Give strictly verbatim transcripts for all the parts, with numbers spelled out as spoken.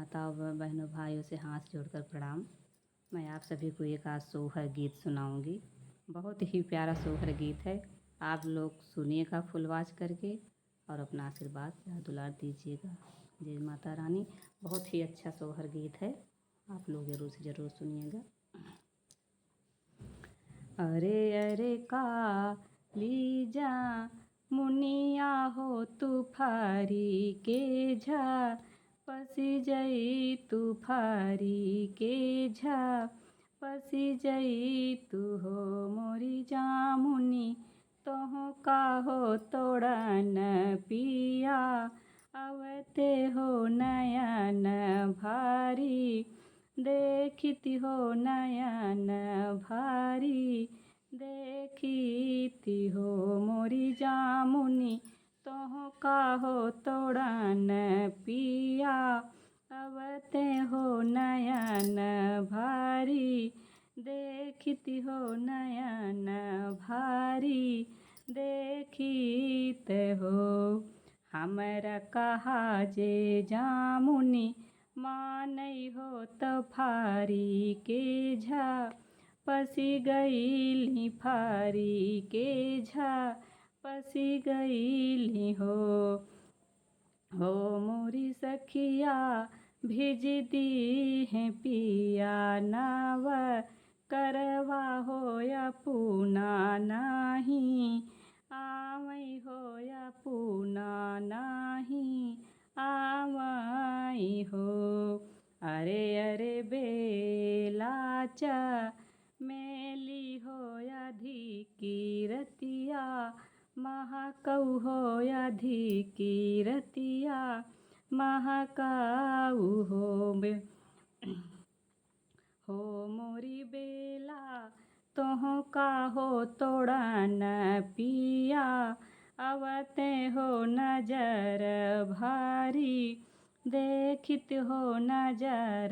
माताओं, बहनों, भाइयों से हाथ जोड़कर प्रणाम। मैं आप सभी को एक आज सोहर गीत सुनाऊंगी। बहुत ही प्यारा सोहर गीत है। आप लोग सुनिएगा फुलवाच करके और अपना आशीर्वाद, प्यार, दुलार दीजिएगा। जय माता रानी। बहुत ही अच्छा सोहर गीत है, आप लोग जरूर से जरूर सुनिएगा। अरे अरे काली जामुनिया हो, तू फारी के झा पसी जई, तू फारी के झा पसी जई तू हो मोरी जामुनी। तोहका हो तोड़न पिया, अवते हो नयन भारी, देखित हो नयन भारी, देखित हो मोरी जामुनी। तोहका हो तोड़न पिया, अवते हो नयन भारी, देखित हो नयन भारी, देखित हो। हमरा कहा जे जामुनी, मानई हो तो फारी के झा पसी गईली, फारी के झा पसी गईली हो। हो मोरी सखिया, भिज दीहे पिया नाव करवा हो या पूना नाही, आवई हो या पूना नाही, आवई हो। अरे अरे बेला चा मेली हो या धी की रतिया, महकऊ हो या धी की रतिया, महकाऊ हो बे-, हो मोरी बेला, तोहका हो तोड़न पिया, अवते हो नजर भारी, देखित हो नजर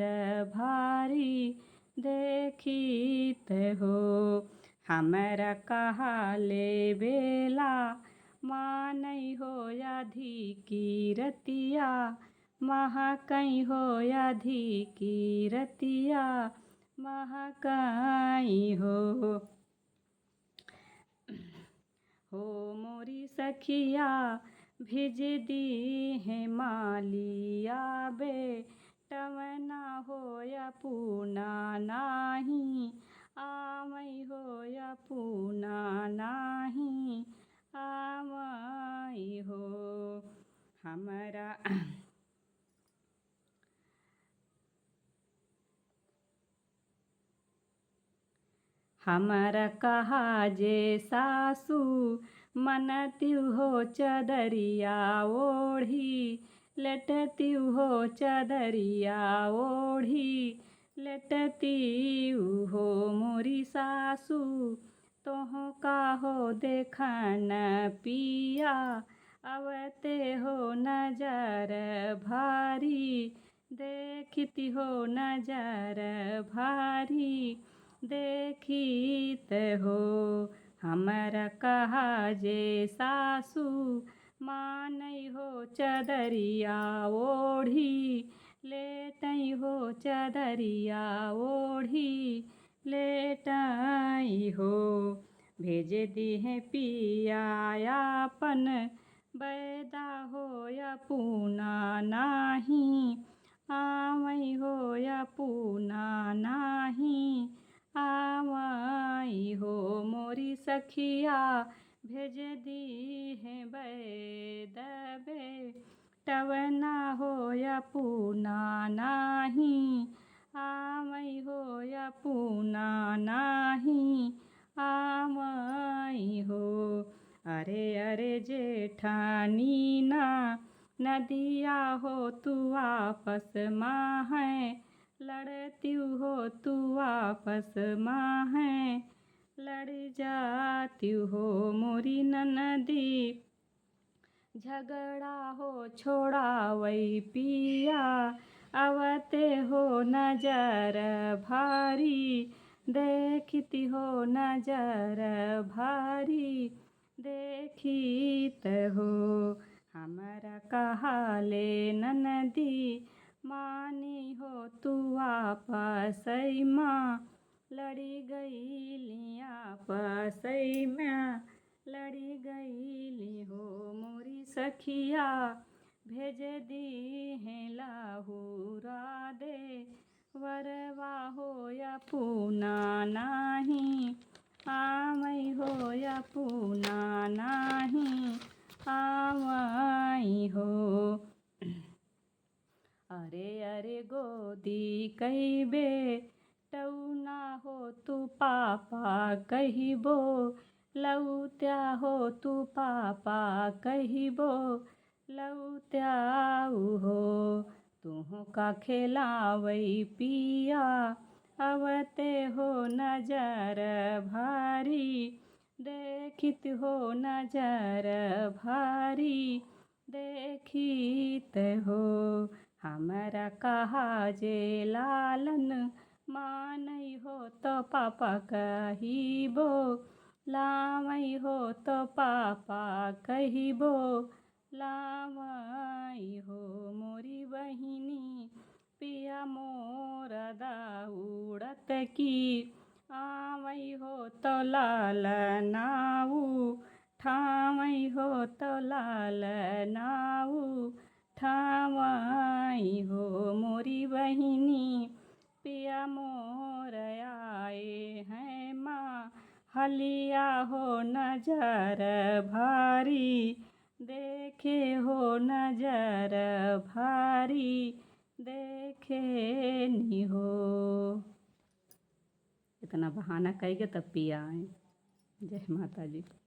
भारी, देखित हो। हमरा कहा ले बेला, मानई हो या धी की रतिया, महकई हो या धी की रतिया, महकई हो। हो मोरी सखिया, भिज दीहे मालिया बेटवना हो या पूना नाही, आवई हो या पूना नाही, आवई हो। हमरा हमरा कहा जे सासू, मनतिउ हो चदरिया ओढ़ी, लेटतिउ हो चदरिया ओढ़ी, लेटतिउ हो मोरी सासू। तोहका हो देखन पिया, अवते हो नजर भारी, देखित हो नजर भारी, देखित हो। हमरा कहा जे सासू, मानई हो चदरिया ओढ़ी, लेटई हो चदरिया ओढ़ी, लेटई हो। भेज दीहे पिया आपन बैदा हो या पूना नाही, आवई हो या पूना नाही, आवई हो मोरी सखिया। भेज दीहे बैद बेटवना हो या पूना नाही, आवई हो या पूना नाही, आवई हो। अरे अरे जेठानी ना नदिया हो तू आपस मा है, लड़तिउ हो तू आपस मा है, लड़ जातिउ हो मोरी ननदी। झगड़ा हो छोड़ावई पिया, अवते हो नजर भारी, देखित हो नजर भारी, देखित हो। हमरा कहा ले ननदी, मानी हो तू आपसै मा लड़ी गईली, आपसै मा लड़ी गईली हो मोरी सखिया। भेज दीहें लाहुरा देवरवा हो अपना नाहीं आवै हो, अपना नाहीं आवै हो। अरे अरे गोदी कइबे टौना हो तू पापा कहिबो, लौत्या हो तू पापा कहिबो, लौत्या हो। तुहका खेलावै पिया अवते हो नजर भारी, देखित हो नजर भारी, देखित हो। हमरा कहा जे लालन मानै हो तो पापा कहिबो, लावै हो तो पापा कहिबो, लावै हो मोरी बहिनी। पिया मोर दौड़त की आवै हो तो लालना उठावै हो तो लालना उठावै हो मोरी बहिनी। पिया मोर आए हैं महलिया हो नजर भारी, देखे हो नजर भारी, देखे नी हो। इतना बहाना कइके तब पिया आए। जय माता जी।